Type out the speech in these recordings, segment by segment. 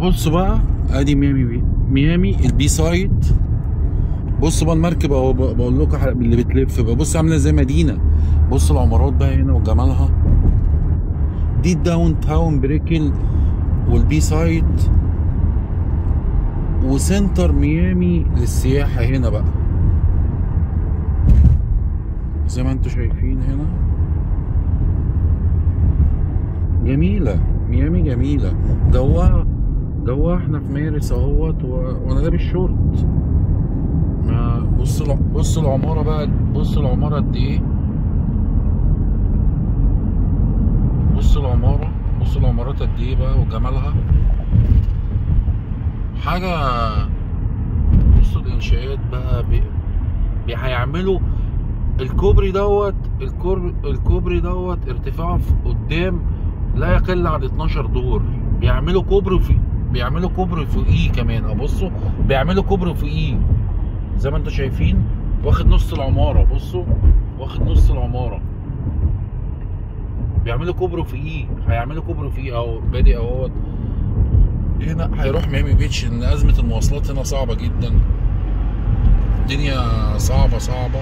بصوا بقى ادي ميامي بي، ميامي ال Bayside. بصوا بقى المركب اهو، بقول لكم اللي بتلف بقى، بصوا عامله زي مدينة. بصوا العمارات بقى هنا وجمالها. دي ال downtown Brickell وال Bayside و center ميامي للسياحة هنا بقى، زي ما انتم شايفين هنا. جميلة ميامي، جميلة. جوها جوها احنا في مارس اهوت، وانا لابس شورت. ما بص العمارة بقى، بص العمارة قد ايه، بص العمارة، بص العمارات قد ايه بقى وجمالها. حاجة. بصوا الانشاءات بقى، هيعملوا الكوبري دوت، الكوبري دوت ارتفاعه قدام لا يقل عن 12 دور. بيعملوا كوبري في، بيعملوا كوبري فوقيه كمان. ابصوا بيعملوا كوبري فوقيه زي ما انتم شايفين، واخد نص العمارة. بصوا واخد نص العمارة، بيعملوا كوبري فوقيه، هيعملوا كوبري فوقيه اهو، بادئ اهوت. هنا هيروح ميامي بيتش، ان ازمة المواصلات هنا صعبة جدا، الدنيا صعبة صعبة.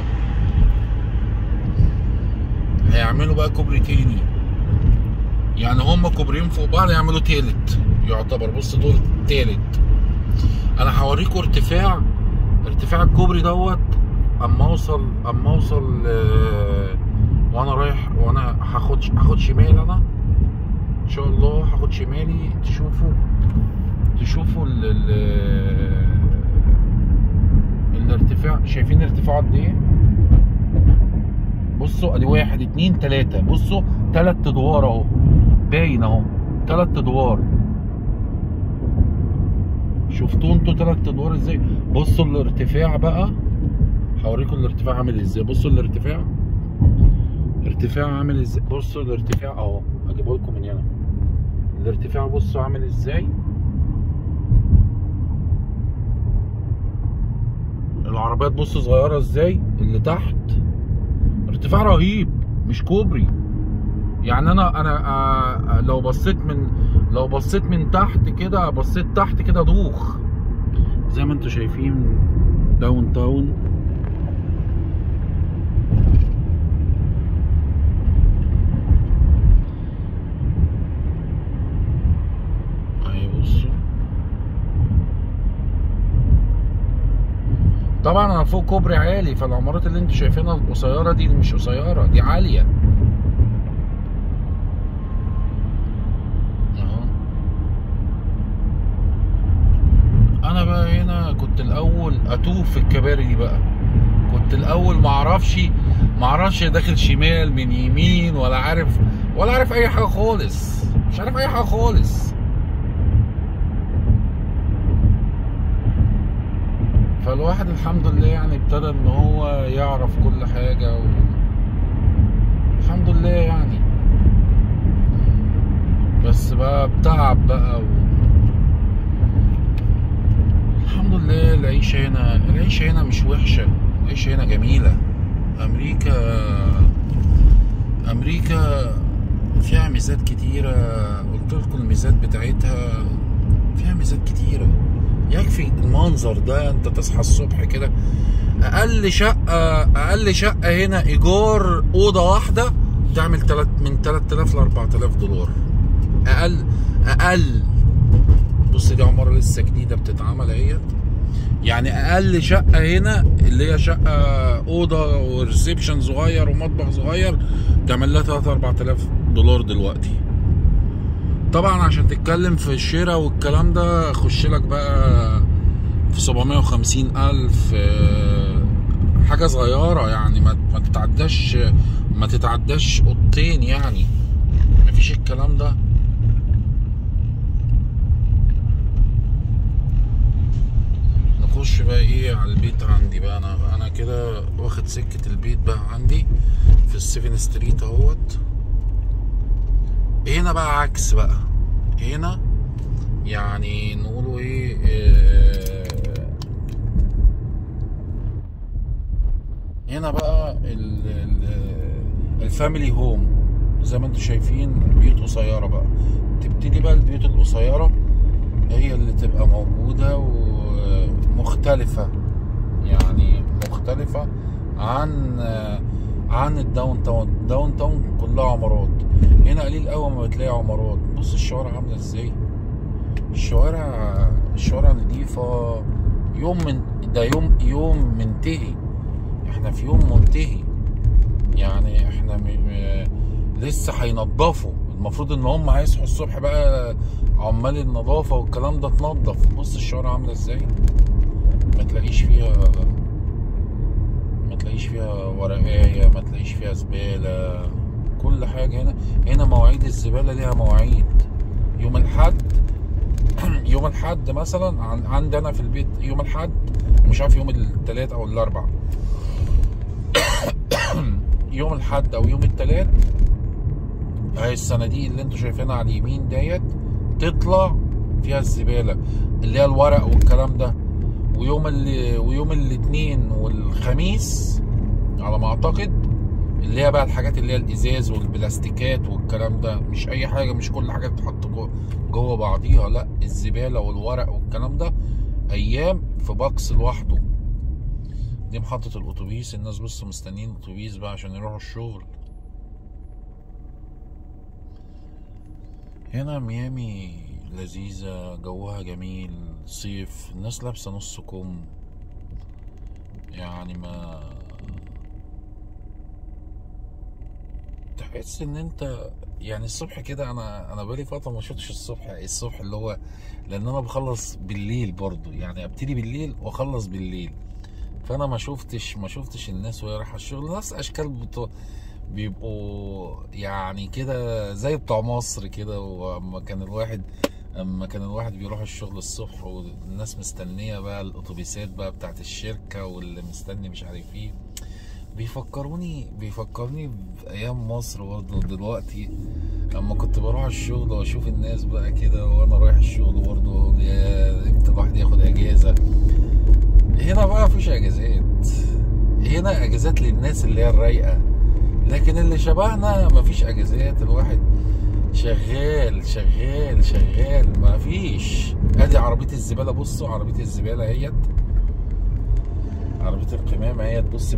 هيعملوا بقى كوبري تاني، يعني هما كوبريين فوق بعض، يعملوا تالت يعتبر. بص دول تالت. انا هوريكم ارتفاع، ارتفاع الكوبري دوت اما اوصل، اما اوصل وانا رايح، وانا هاخد شمال. انا ان شاء الله هاخد شمالي، تشوفوا، تشوفوا الارتفاع. شايفين ارتفاعه قد ايه؟ بصوا ادي 1 2 3، بصوا 3 ادوار اهو، باين اهو 3 ادوار. شفتوا انتوا 3 ادوار ازاي؟ بصوا الارتفاع بقى، هوريكم الارتفاع عامل ازاي. بصوا الارتفاع، ارتفاع عامل ازاي. بصوا الارتفاع اهو، هجيبه لكم من هنا. الارتفاع بصوا عامل ازاي. العربيات بصوا صغيرة ازاي اللي تحت. ارتفاع رهيب، مش كوبري يعني. انا لو بصيت من، لو بصيت من تحت كده، بصيت تحت كده دوخ. زي ما انتم شايفين downtown. اهي بصوا، طبعا انا فوق كوبري عالي، فالعمارات اللي انتوا شايفينها القصيرة دي مش قصيرة، دي عالية اهو. انا بقى هنا كنت الاول اتوه في الكباري دي بقى، كنت الاول معرفش داخل شمال من يمين، ولا عارف، ولا عارف اي حاجة خالص، مش عارف اي حاجة خالص. فالواحد الحمد لله يعني ابتدى ان هو يعرف كل حاجة الحمد لله يعني، بس بقى بتعب بقى الحمد لله. العيشة هنا، العيشة هنا مش وحشة، العيشة هنا جميلة. امريكا، امريكا فيها ميزات كتيرة، قلت لكم الميزات بتاعتها، فيها ميزات كتيرة. يكفي المنظر ده، انت تصحى الصبح كده. اقل شقه، اقل شقه هنا ايجار اوضة واحدة تعمل من 3000 ل 4000 دولار اقل، اقل. بص دي عمارة لسه جديدة بتتعمل اهيت. يعني اقل شقه هنا اللي هي شقه اوضة و reception صغير ومطبخ صغير تعمل لها 3 4000 دولار دلوقتي. طبعا عشان تتكلم في الشراء والكلام ده خش لك بقى في 750 ألف، حاجة صغيرة يعني، ما تتعداش، ما تتعداش اوضتين يعني، مفيش الكلام ده. نخش بقى ايه على البيت عندي بقى. انا كده واخد سكة البيت بقى عندي في ال Seven Street اهوت. هنا بقى عكس بقى، هنا يعني نقوله ايه، هنا بقى ال family home زي ما انتم شايفين، بيوت قصيرة بقى. تبتدي بقى البيوت القصيرة هي مختلفة، يعني مختلفة عن ال downtown. ال downtown كلها عمارات، هنا قليل قوي ما بتلاقي عمارات. بص الشوارع عامله ازاي، الشوارع نضيفه. يوم من ده يوم منتهي، احنا في يوم منتهي يعني، احنا لسه هينضفوا. المفروض ان هم هيصحوا الصبح بقى عمال النظافة والكلام ده تنضف. بص الشوارع عامله ازاي، ما تلاقيش فيها ورقايه، ما تلاقيش فيها زبالة، كل حاجة هنا مواعيد الزبالة ليها مواعيد. يوم الاحد يوم الاحد مثلا عندنا في البيت يوم الاحد، مش عارف يوم الثلاث او الاربع يوم الاحد او يوم الثلاث، اهي الصناديق اللي انتوا شايفينها على اليمين ديت تطلع فيها الزبالة اللي هي الورق والكلام ده. ويوم الاثنين والخميس على ما اعتقد اللي هي بقى الحاجات اللي هي الازاز والبلاستيكات والكلام ده، مش اي حاجة، مش كل حاجة بتتحط جوه بعضيها، لا الزبالة والورق والكلام ده ايام في box لوحده. دي محطة الاتوبيس، الناس بص مستنيين الاتوبيس بقى عشان يروحوا الشغل. هنا ميامي لذيذة، جوها جميل، صيف، الناس لابسه نص كم، يعني ما تحس ان انت يعني الصبح كده. انا بقالي فترة ما شفتش الصبح اللي هو، لان انا بخلص بالليل برضو، يعني ابتدي بالليل واخلص بالليل، فانا ما شفتش الناس وهي رايحة الشغل. ناس اشكال بيبقوا يعني كده زي بتوع مصر كده. واما كان الواحد بيروح الشغل الصبح والناس مستنيه بقى الاتوبيسات بقى بتاعت الشركة، واللي مستني مش عارف ايه، بيفكرني بايام مصر برضه. دلوقتي لما كنت بروح الشغل واشوف الناس بقى كده وانا رايح الشغل برضه، يا امتى الواحد ياخد اجازه. هنا بقى مفيش اجازات، هنا اجازات للناس اللي هي الرايقه، لكن اللي شبهنا مفيش اجازات. الواحد شغال شغال شغال مفيش. ادي عربية الزبالة، بصوا عربية الزبالة اهيت، عربية القمامة اهيت، بص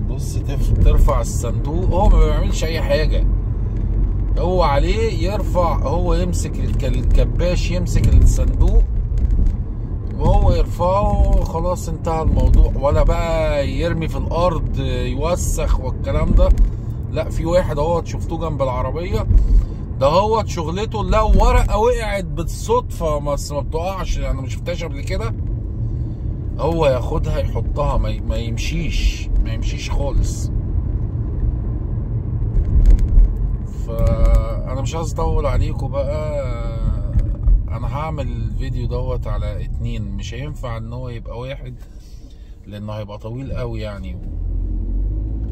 بص ترفع الصندوق، هو ما بيعملش اي حاجة، هو عليه يرفع، هو يمسك الكباش، يمسك الصندوق وهو يرفعه، خلاص انتهى الموضوع. ولا بقى يرمي في الارض يوسخ والكلام ده، لا. في واحد اهوت شفتوه جنب العربية ده، هوت شغلته لو ورقة وقعت بالصدفة، بس ما بتقعش انا يعني ما شفتهاش قبل كده، هو ياخدها يحطها، ما يمشيش خالص. فانا مش عايز اطول عليكم بقى، انا هعمل الفيديو دوت على 2، مش هينفع ان هو يبقى واحد لانه هيبقى طويل قوي يعني.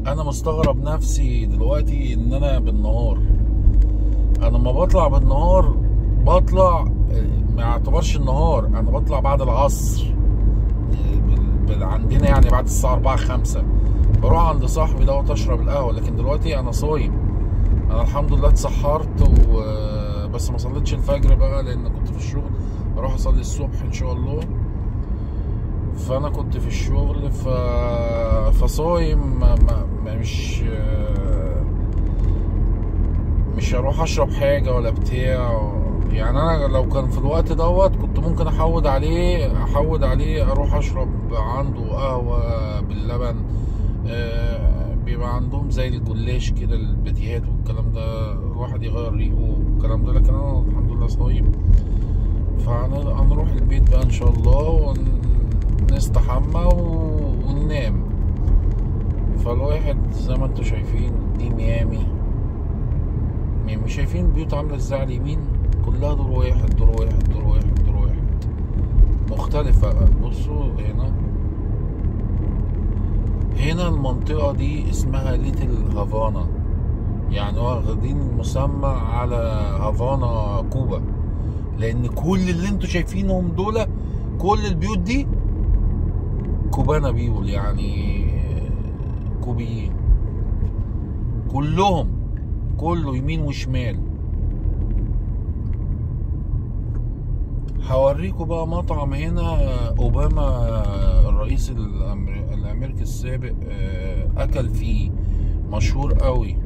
انا مستغرب نفسي دلوقتي ان انا بالنهار، انا لما بطلع بالنهار بطلع ما اعتبرش النهار، انا بطلع بعد العصر عندنا يعني بعد الساعة 4 5 بروح عند صاحبي دوت اشرب القهوة. لكن دلوقتي انا صايم، انا الحمد لله اتسحرت بس ما صليتش الفجر بقى لان كنت في الشغل، اروح اصلي الصبح ان شاء الله. فانا كنت في الشغل فصايم، مش هروح اشرب حاجة ولا بتاع يعني. انا لو كان في الوقت دوت كنت ممكن احود عليه اروح اشرب عنده قهوة باللبن، بيبقى عندهم زي الجلاش كده، الباتيهات والكلام ده، الواحد يغير ريقه والكلام ده. لكن انا الحمد لله صايم، فهنروح البيت بقى ان شاء الله ونستحمى وننام. فالواحد زي ما انتم شايفين دي ميامي، ميامي شايفين البيوت عامله ازاي على اليمين، كلها دور واحد دور واحد دور واحد دور واحد، مختلفة. بصوا هنا المنطقة دي اسمها ليتل هافانا، يعني واخدين مسمى على هافانا كوبا، لان كل اللي انتوا شايفينهم دول كل البيوت دي كوبانا بيول، يعني كوبيين كلهم، كله يمين وشمال. هوريكم بقى مطعم هنا اوباما الرئيس الامريكي السابق اكل فيه، مشهور قوي.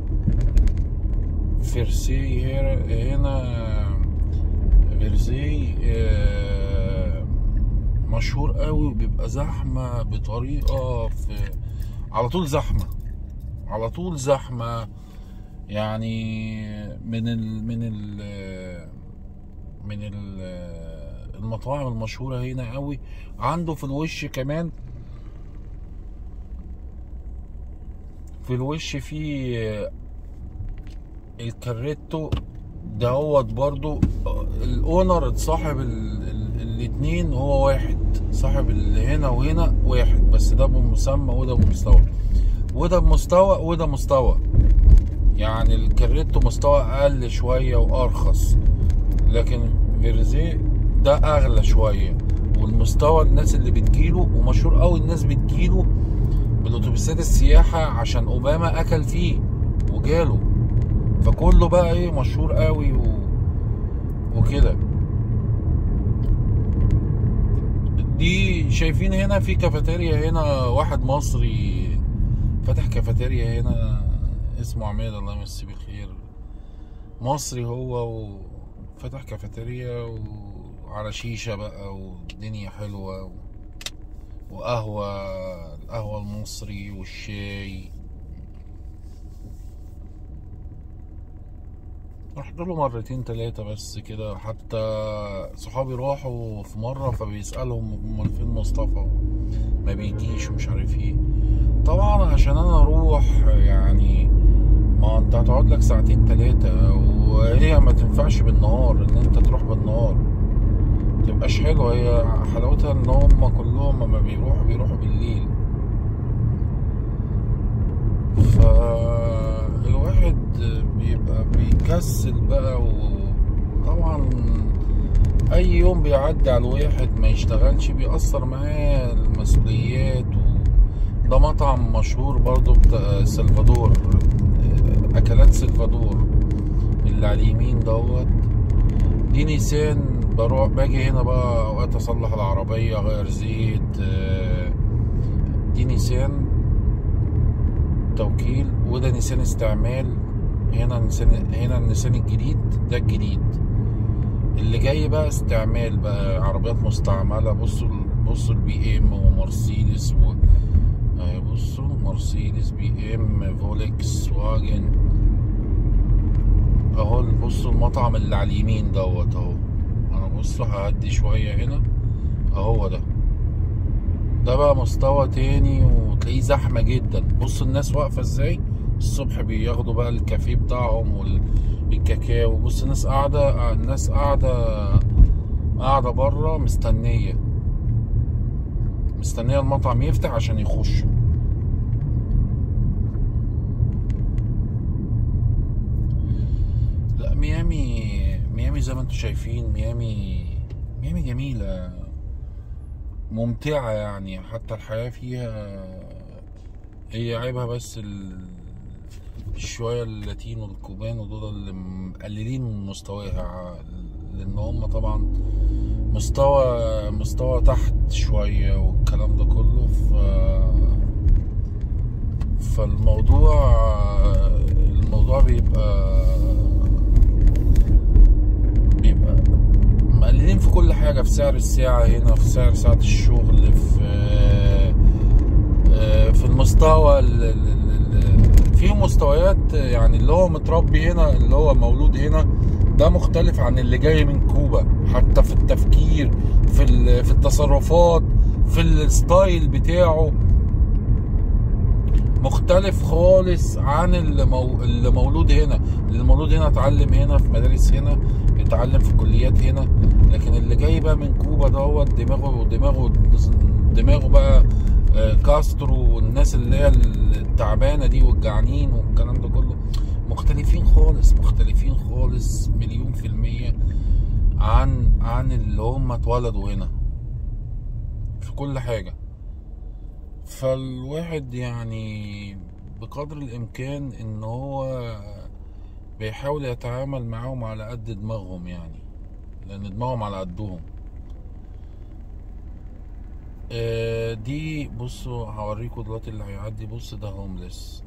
فيرسي هنا، فيرسي مشهور قوي، وبيبقى زحمة بطريقة، في على طول زحمة، على طول زحمة يعني. من ال من ال من ال المطاعم المشهورة هنا قوي. عنده في الوش كمان، في الوش في الكاريتو دهوت برضو. ال owner صاحب الاتنين هو واحد، صاحب اللي هنا وهنا واحد، بس ده بمسمى وده بمستوى، وده بمستوى وده مستوى. يعني الكاريتو مستوى اقل شوية وارخص، لكن فيرزي ده اغلى شوية. والمستوى الناس اللي بتجيله، ومشهور قوي الناس بتجيله بالاتوبيسات السياحة عشان اوباما اكل فيه وجاله، فكله بقى ايه مشهور قوي وكده. دي شايفين هنا في كافيتيريا، هنا واحد مصري فتح كافيتيريا هنا اسمه عماد، الله يمسيه بالخير، مصري هو، وفتح كافيتيريا وعلى شيشة بقى، والدنيا حلوة، وقهوة، القهوة المصري والشاي. رحت له مرتين تلاتة بس كده، حتى صحابي راحوا في مرة فبيسألهم امال فين مصطفى، ما بيجيش ومش عارف ايه. طبعا عشان انا اروح يعني، ما انت هتقعد لك ساعتين تلاتة، وهي ما تنفعش بالنهار، ان انت تروح بالنهار متبقاش حلوة. هي حلاوتها ان هم كلهم لما بيروحوا بالليل. فالواحد بيبقى بيكسل بقى، وطبعا اي يوم بيعدي على الواحد ما يشتغلش بيأثر معاه المسؤوليات. ده مطعم مشهور برضو بتاع سلفادور، اكلات سلفادور اللي على اليمين دوت. دي نيسان، بروح باجي هنا بقى اوقات اصلح العربية، اغير زيت. دي نيسان توكيل، وده نيسان استعمال. هنا نيسان، هنا النيسان الجديد، ده الجديد اللي جاي بقى استعمال بقى، عربيات مستعملة. بصوا بصوا البي ام ومرسيدس و بصوا مرسيدس بي ام فولكس واجن اهو. بصوا المطعم اللي على اليمين دوت اهو. انا بصوا هعدي شوية هنا اهو، ده بقى مستوى تاني، وتلاقيه زحمة جدا. بصوا الناس واقفة ازاي الصبح، بياخدوا بقى الكافيه بتاعهم والكاكاو. بص الناس قاعدة، الناس قاعدة بره مستنيه المطعم يفتح عشان يخشوا. لا ميامي، ميامي زي ما انتم شايفين، ميامي ميامي جميلة ممتعة يعني، حتى الحياة فيها. هي عيبها بس شوية اللاتين والكوبان ودول اللي مقللين من مستواها، لان هم طبعا مستوى تحت شوية والكلام ده كله. فالموضوع بيبقى مقللين في كل حاجة، في سعر الساعة هنا، في سعر ساعة الشغل، في المستوى. في مستويات يعني، اللي هو متربي هنا، اللي هو مولود هنا، ده مختلف عن اللي جاي من كوبا، حتى في التفكير، في التصرفات، في ال style بتاعه مختلف خالص عن اللي مولود هنا. اللي مولود هنا اتعلم هنا في مدارس هنا، اتعلم في كليات هنا، لكن اللي جاي بقى من كوبا دوت دماغه بقى كاسترو والناس اللي هي التعبانة دي والجعانين والكلام ده كله، مختلفين خالص، مختلفين خالص 1,000,000% عن اللي هم اتولدوا هنا في كل حاجة. فالواحد يعني بقدر الامكان ان هو بيحاول يتعامل معاهم على قد دماغهم يعني، لان دماغهم على قدهم. دي بصوا هوريكم دلوقتي اللي هيعدي. بص ده homeless،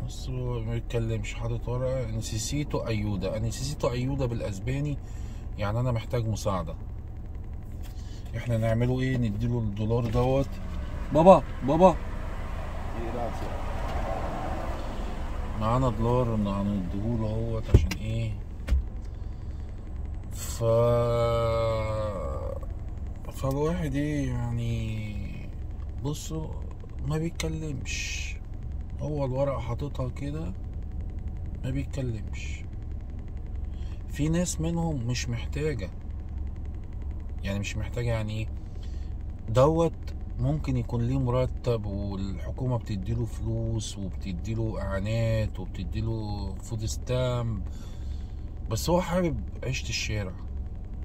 بصوا ما بيتكلمش، حاطط ورقة necesito ayuda. necesito ayuda بالاسباني يعني انا محتاج مساعدة. احنا نعمله ايه؟ نديله الدولار دوت. بابا بابا معانا دولار هنديهوله اهوت عشان ايه؟ فالواحد ايه يعني، بصوا ما بيتكلمش، هو الورقة حاططها كده ما بيتكلمش. في ناس منهم مش محتاجة، يعني مش محتاجة يعني ايه دوت، ممكن يكون ليه مرتب والحكومة بتديله فلوس وبتديله اعانات وبتديله food stamp، بس هو حابب عيشة الشارع،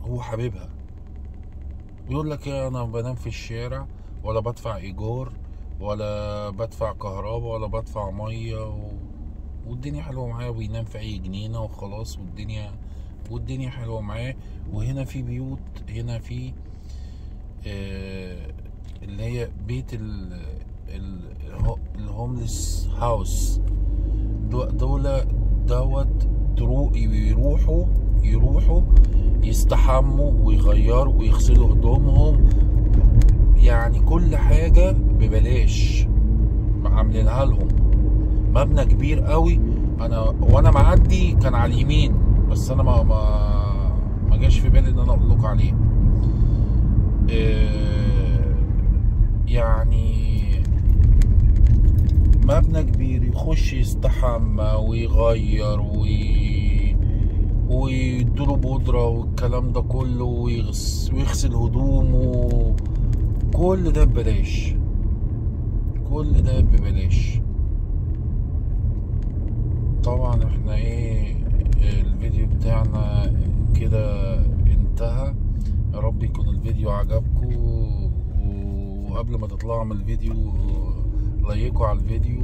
هو حاببها. يقول لك ايه، انا بنام في الشارع ولا بدفع ايجار ولا بدفع كهرباء ولا بدفع مية والدنيا حلوة معايا، وبينام في اي جنينة وخلاص، والدنيا حلوة معاه. وهنا في بيوت، هنا في اللي هي بيت ال homeless house، دول دوت يروحوا يستحموا ويغيروا ويغسلوا هدومهم، يعني كل حاجة ببلاش عاملينها لهم. مبنى كبير قوي، انا وانا معدي كان على اليمين، بس انا ما جاش في بالي ان انا اقول لكم عليه. يعني مبنى كبير يخش يستحمى ويغير ويدوله بودرة والكلام ده كله، ويغسل هدومه، كل ده ببلاش، كل ده ببلاش. طبعا احنا ايه، الفيديو بتاعنا كده انتهى. يا رب يكون الفيديو عجبكم، وقبل ما تطلعوا من الفيديو لايكوا على الفيديو،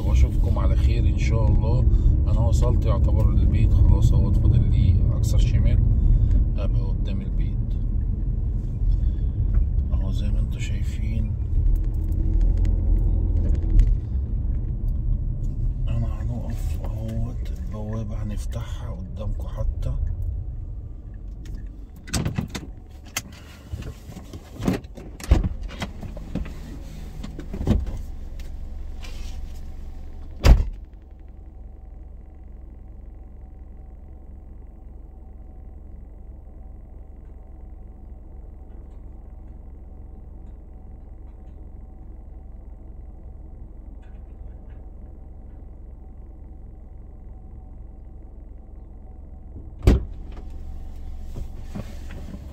واشوفكم على خير ان شاء الله. انا وصلت يعتبر للبيت خلاص اهو، فاضل لي اكثر شمال ابقى قدام البيت اهو زي ما انتم شايفين. انا هنقف اهوت، البوابة هنفتحها قدامكم حتى.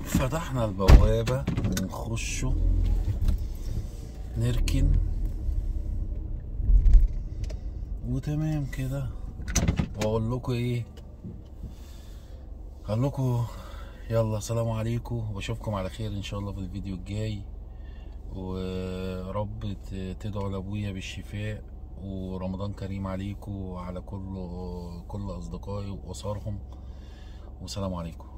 فتحنا البوابة ونخشه نركن وتمام كده. واقول لكم ايه، اقول لكم يلا سلام عليكم، واشوفكم على خير ان شاء الله في الفيديو الجاي. ورب تدعوا لابويا بالشفاء، ورمضان كريم عليكم وعلى كل اصدقائي واسرهم، وسلام عليكم.